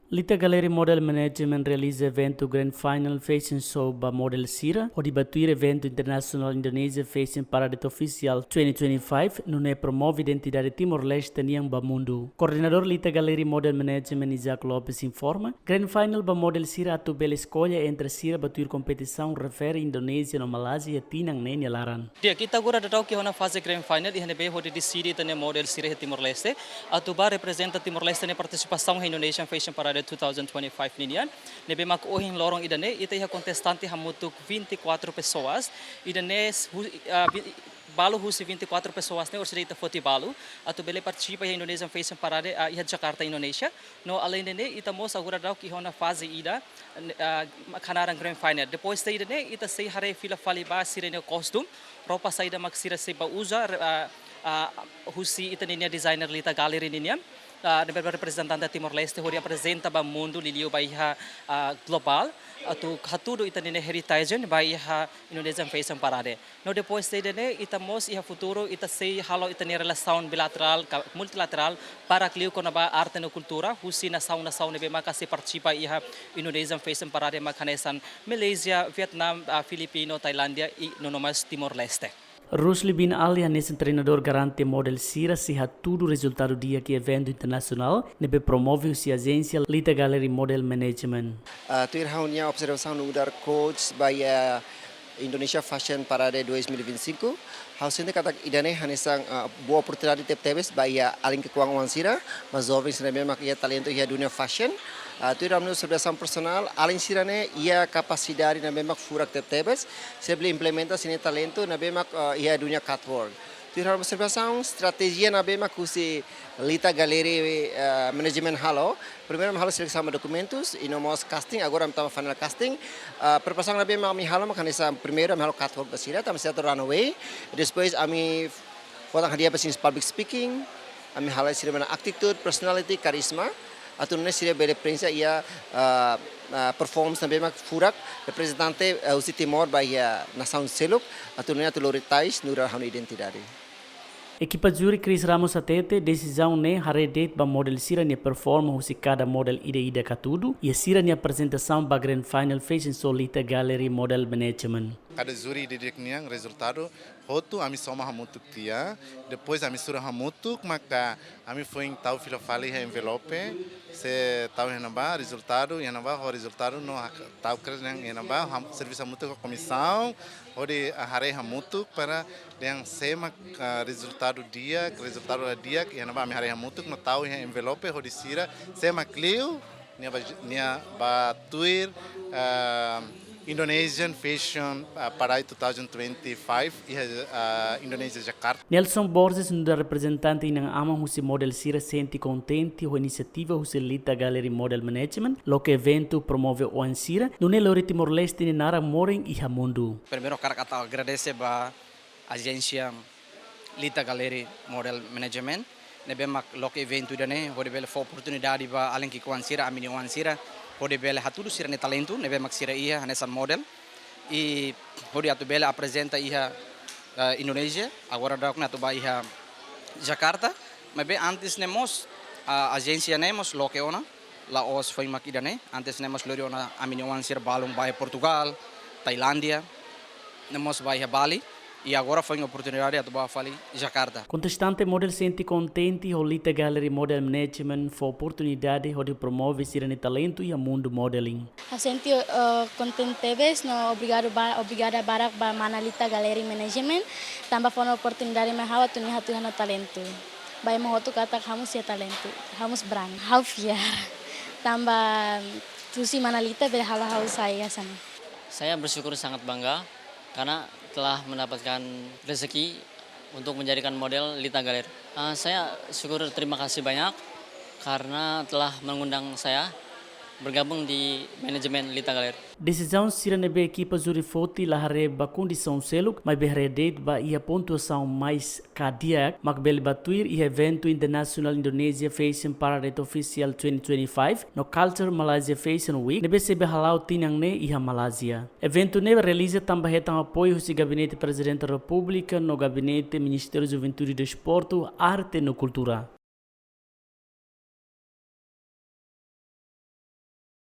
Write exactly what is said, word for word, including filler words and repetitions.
Lita Gallery Model Management realiza eventu Grand Final Fashion Show ba model sira, hodi ba tuir eventu internasionál Indonesia Fashion Parade Official twenty twenty-five, nune'e promove identidade Timor-Leste nian ba mundu. Koordenadór Lita Gallery Model Management Isaac Lopes informa, Grand Final ba model sira atu bele eskolla entre sira ba tuir kompetisaun refere Indonézia no Malázia tinan ne'e nia laran. Di'ak, ita agora daudaun iha ona faze Grand Final, iha ne'ebé hodi deside ita-nia model sira iha Timor-Leste, atu ba reprezenta Timor-Leste nia partisipasaun iha Indonesian Fashion Parade two thousand twenty-five ninian. Ne'ebé mak ohin loron ida-ne'e, ita iha kontestante hamutuk vinte e quatro pessoas, ida-ne'e hu-, ah, vi-, balu husi vinte e quatro pessoas ne'e orsida ita foti balu atu bele partisipa iha Indonesian Fashion Parade, ah, iha Jakarta, Indonesia. No alende ne'e, ita mós agora daudaun iha ona faze ida, ah, mak hanaran Grand Final. Depois de ida-ne'e, ita sei haree fila fali ba sira-nia kostum, roupa saida mak sira sei ba uza, ah, ah, husi ita-nia designer Lita Gallery ninian, ah, ne'ebé reprezentante Timor-Leste, hodi aprezenta ba mundu liuliu ba iha, ah, globál, atu hatudu ita-nia heritage ba iha Indonesian Fashion Parade. No depois de ida-ne'e, ita mós iha futuru, ita sei halo ita-nia relasaun bilaterál ka multilaterál, barak liu kona-ba arte no kultura, husi nasaun-nasaun ne'ebé maka sei partisipa iha Indonesian Fashion Parade mak hanesan Malázia, Vietnam, ah, Filipina, Tailándia i no nomás Timor-Leste. Rusli bin Ali hanesan treinadór garante model sira sei hatudu rezultadu di'ak iha eventu internasionál ne'ebé promove husi ajénsia Lita Gallery Model Management. Ah, tuir ha'u-nia observasaun nu'udar coach ba iha Indonesia Fashion Parade dois mil e vinte e cinco, ha'u sente katak ida-ne'e hanesan, ah, boa oportunidade tebetebes ba iha alin ki'ikoan oan sira, ba joven sira ne'ebé mak iha talentu iha dunia fashion. Ah, tuir ha'u-nia observasaun personál, alin sira-ne'e iha kapasidade ne'ebé mak furak tebetebes, sira bele implementa sira-nia talentu ne'ebé mak, ah, iha dunia catwalk. Tuir ha'u-nia observasaun, estratéjia ne'ebé mak husi Lita Gallery, eh, Management halo. Primeiru ami halo selesaun ba dokumentus, i no mós casting, agora ami tama final casting. Ah, preparasaun ne'ebé mak ami halo mak hanesan primeiru ami halo catwalk ba sira, tanba sira atu runway. Depois ami fó tan hadi'a ba sira-nia public speaking, ami halo sira-nia attitude, personality, karisma. Atu nune'e sira bele prenxe iha, ah, ah, performance ne'ebé mak furak, reprezentante, ah, husi Timor ba iha nasaun seluk, atu nune'e atu lori tais nu'udar ha'u-nia identidade. Ekipa júri Chris Ramos hatete, desizaun ne'e haree de'it ba model sira-nia performa husi kada model ida-idak hatudu iha sira-nia aprezentasaun ba Grand Final Fashion Show Lita Gallery Model Management. Kada júri didi'ak nian rezultadu hotu ami soma hamutuk tiha, depois ami estuda hamutuk, maka ami foin tau fila fali iha envelope, sei tau iha ne'ebá rezultadu, iha ne'ebá ho rezultadu no hak-, tau kres nian iha ne'ebá, ham-, servisu hamutuk ho komisaun, hodi, ah, haree hamutuk para dehan sé mak, ah, rezultadu di'ak, rezultadu la di'ak, iha ne'ebá ami haree hamutuk no tau iha envelope hodi sira sé mak liu, nia ba, nia ba tuir, ah, Indonesian Fashion, ah, Parade two thousand twenty-five iha, ah, Indonesia, Jakarta. Nelson Borges nu'udar reprezentante inan-aman husi model sira sente kontente ho inisiativa husi Lita Gallery Model Management, loke eventu promove oan sira, nune'e lori Timor-Leste nia naran morin iha mundu. Primeiru hakarak atu agradese ba ajénsia Lita Gallery Model Management ne'ebé mak loke eventu ida-ne'e hodi bele fó oportunidade ba alin ki'ikoan sira, ami-nia oan sira, hodi bele hatudu sira-nia talentu ne'ebé mak sira iha hanesan model, i hodi atu bele aprezenta iha, eh, Indonesia, agora daudaun ne'e atu ba iha Jakarta, maibé antes ne'e mós, ah, ajénsia ne'e mós loke ona, la'ós foin mak ida-ne'e, antes ne'e mós lori ona ami-nia oan sira balun ba iha Portugal, Tailándia, ne'e mós ba iha Bali, i agora foin oportunidade atu ba fali Jakarta. Kontestante model sente kontente ho Lita Gallery Model Management fó oportunidade hodi promove sira-nia talentu iha mundu modeling. Ha'u sente, eh, kontente tebes no obrigadu ba, obrigada barak ba mana Lita Gallery Management, tanba fó ona oportunidade mai ha'u atu nune'e hatudu ha'u-nia talentu. Ba ema hotu katak ha'u mós iha talentu, ha'u mós brani, ha'u fiar. Tanba husi mana Lita bele halo ha'u sai hanesan ne'e. Saya bersyukur sangat bangga karena telah mendapatkan rezeki untuk menjadikan model Lita Gallery. Ah, saya syukur, terima kasih banyak karena telah mengundang saya bergabung di manajemen Lita Gallery. Desizaun sira ne'ebé ekipa júri foti la haree ba kondisaun seluk, maibé haree de'it ba iha pontuasaun mais ka di'ak, mak bele ba tuir iha eventu International Indonesia Fashion Parade Official twenty twenty-five no Culture Malaysia Fashion Week, ne'ebé sei bá hala'o tinan ne'e iha Malázia. Eventu ne'e realiza tanba hetan apoiu husi Gabinete Prezidente Repúblika no Gabinete Ministériu Juventude, Desportu, Arte no Kultura.